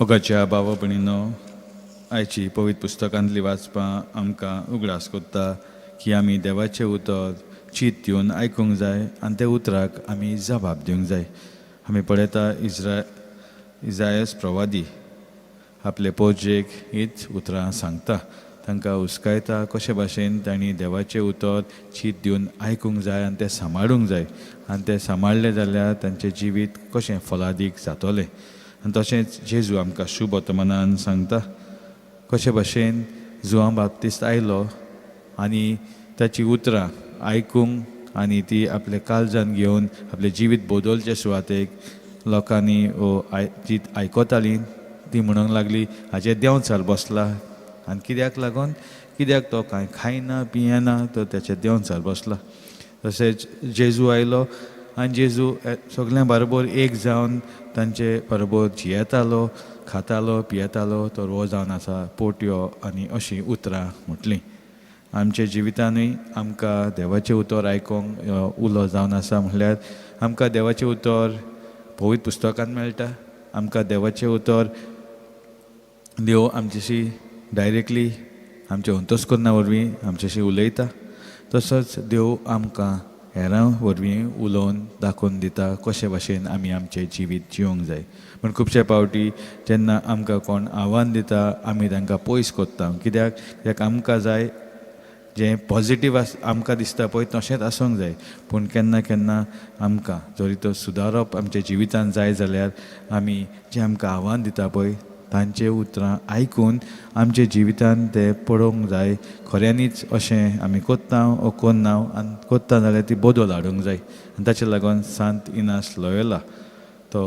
मोगाच्या भावा भयणीनो, आयची पवित्र पुस्तकांतली वाचपां आमकां उगडास कोत्ता की आमी देवाचें उतर चीत दिवन आयकूंक जाय आनी त्या उतराक आमी जबाब दिवंक जाय. आमी पळयता, इजायस प्रवादी आपले पोरजेक हीच उतरां सांगता, तांकां हुस्कायता कशे भाशेन तांणी देवाचें उतर चीत दिवन आयकूंक जाय आनी तें सांबाळूंक जाय आनी तें सांबाळ्ळें जाल्यार तांचें जिवीत कशें फलादीक जातलें. आनी तशेंच जेजू आमकां शुभ वर्तमानान सांगता कशे भाशेन जुवां बाप्तिस्त आयलो आनी ताची उतरां आयकूंक आनी ती आपल्या काळजान घेवन आपलें जिवीत बदलचे सुवातेक लोकांनी ओ I जी आयकतालीं ती म्हणूंक लागली, हाचेर देंवचार बसला. आनी कित्याक लागून? कित्याक तो कांय खायना पियेना, तो तेचेर देंवचार बसला. तशेंच जेजू आयलो आनी जेजू सगल्यां बरोबर एक जावन तांचे बरोबर जियेतालो, खातालो, पियेतालो. तो हो जावन आसा पोटयो आनी अशीं उतरां म्हटलीं. आमच्या जिवितानूय आमकां देवाचें उतर आयकूंक उलो जावन आसा. म्हणल्यार आमकां देवाचें उतर पवित्र पुस्तकान मेळटा. आमकां देवाचें उतर देव आमच्याशी डायरेक्टली आमच्या अंतस्कर्णा वरवीं आमच्याशी उलयता. तसोच देव आमकां हेरां वरवीं उलोवन दाखोवन दिता कशे भाशेन आमी आमचें जिवीत जिवंक जाय. पूण खुबशे पावटी जेन्ना आमकां कोण आव्हान दिता, आमी तांकां पयस कोत्ता. कित्याक? कित्याक आमकां जाय जें पॉजिटीव आस आमकां दिसता पळय, तशेंच आसूंक जाय. पूण केन्ना केन्ना आमकां जरी तो सुदारप आमच्या जिवितान जाय जाल्यार आमी जें आमकां आव्हान दिता पळय, तांचे उतरां आयकून आमच्या जिवितान ते पळोवंक जाय, खऱ्यांनीच अशें आमी कोत्ता ओ कोन्ना आनी कोत्ता जाल्यार ती बदल हाडूंक जाय. आनी ताचे लागून सांत इनास लोयोला तो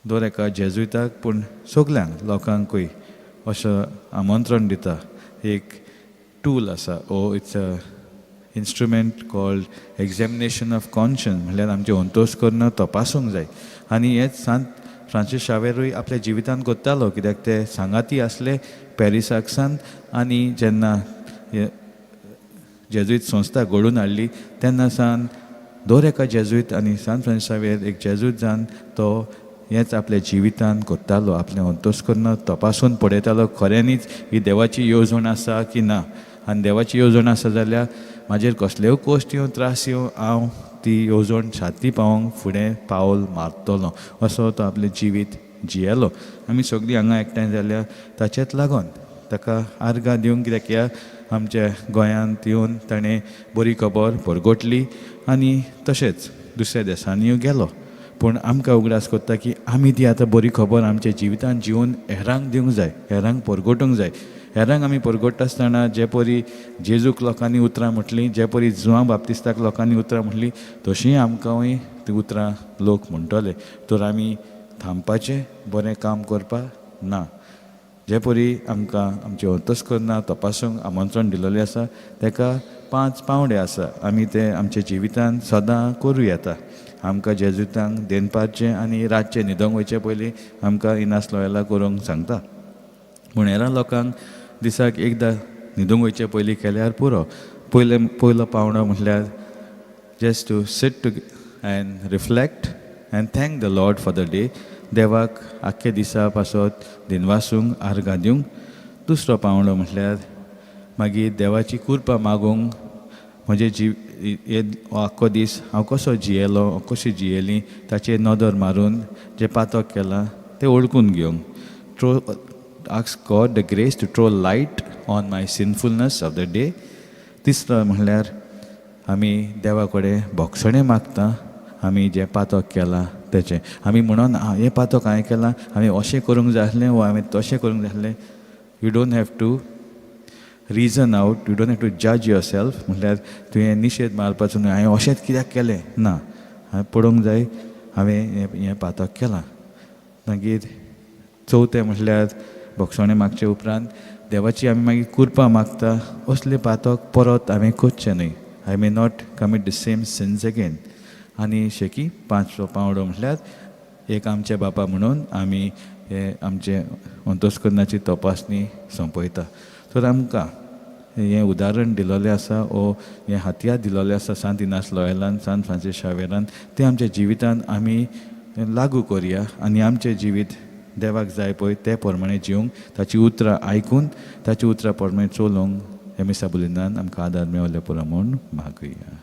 दर एका जेजुयताक, पूण सगल्यांक लोकांकूय असो आमंत्रण दिता. एक टूल आसा ओ it's a instrument called examination of conscience, म्हणल्यार आमचें अंतस्कर्ण तपासूंक जाय. आनी हेंच सांत फ्रांसीस शावेरूय आपल्या जिवितान करतालो, कित्याक ते सांगाती आसले पॅरिसाक सान. आनी जेन्ना हे जेजुईत संस्था घडून हाडली, तेन्ना सान दर एका जेजुईत आनी सांत फ्रांसीस शावेर एक जेजुईत जावन तो हेंच आपल्या जिवितान करतालो, आपलें अंतस्कर्ण तपासून पळयतालो, खऱ्यांनीच ही देवाची येवजण आसा की ना. आनी देवाची येवजण आसा जाल्यार म्हाजेर कसल्योय कश्ट येवं, त्रास येवं, हांव ती येवजण सादी पावोवंक फुडें पावल मारतलो, असो तो आपलें जिवीत जियेलो. आमी सगळीं हांगा एकठांय जाल्या ताचेच लागून, ताका आर्गां दिवंक, कित्याक ह्या आमच्या गोंयांत येवन ताणें बरी खबर परगटली आनी तशेंच दुसऱ्या देसांनीय गेलो. पूण आमकां उगडास करता की आमी ती आतां बरी खबर आमच्या जिवितान जिवन हेरांक दिवंक जाय, हेरांक परगटूंक जाय. हेरांक आमी परगट्टा आसतना, जे परी जेजूक लोकांनी उतरां म्हटलीं, जे परी जुवां बाप्तिस्ताक लोकांनी उतरां म्हटलीं, तशीं आमकांय ती उतरां लोक म्हणटले. तर आमी थांबपाचें बरें काम करपाक ना. जे परी आमकां आमचें अंतस्कर्णा तपासूंक आमंत्रण दिलेलें आसा, ताका पांच पांवडे आसा. आमी ते आमच्या जिवितान सदां करूं येता. आमकां जेजुतांक दनपारचें आनी रातचें न्हिदोंक वयचे पयलीं आमकां इनास लोयला करूंक सांगता, पूण हेरां लोकांक दिसाक एकदां न्हिदूंक वयचे पयलीं केल्यार पुरो. पयलो पावंडो म्हटल्यार just to sit to and reflect and thank the Lord for the day, देवाक आख्खे दिसा पासत दिनवासूंक, आर्गां दिवंक. दुसरो पावंडो म्हटल्यार मागीर देवाची कृपा मागूंक, म्हजें जीव हे आख्खो दीस हांव कसो जियेलो, कशी जियेली, ताचेर नदर मारून जें पातक केलां तें वळखून घेवंक, throw ask God the grace to throw light on my sinfulness of the day. तिसरो म्हणल्यार आमी देवा कडेन भोगसणें मागता आमी जें पातक केलां तेचें. आमी म्हणून हें पातक हांवें केलां, हांवें अशें करूंक जाय आसलें वो हांवें तशें करूंक जाय आसलें. You don't have to reason out, you don't have to judge yourself. म्हणल्यार तुवें निशेध मारपाचो न्हय, हांवें अशेंच कित्याक केलें. ना, हांवें पळोवंक जाय हांवें हें पातक केलां. मागीर चवथें म्हटल्यार भोगसणें मागचे उपरांत देवाची आमी मागीर कृपा मागता, असलें पातक परत हांवें करचें न्हय, I may not commit the same sins again. आनी शेकी पांचवो पांवडो म्हटल्यार एक आमचे बापा म्हणून आमी हे आमचे अंतस्कर्णाची तपासणी सोंपयता. तर आमकां हें उदाहरण दिलेलें आसा ओ हें हत्यार दिलेलें आसा सांत इनास लोयलान, सांत फ्रांसीस शावेरान, तें आमच्या जिवितान आमी लागू करया आनी आमचें जिवीत देवाक जाय पळय ते प्रमाणे जिवंक, ताची उतरां आयकून ताची उतरां प्रमाणे चलोवंक ह्या मिसा बुलिनान आमकां आदार मेवले पुरो म्हूण मागुया.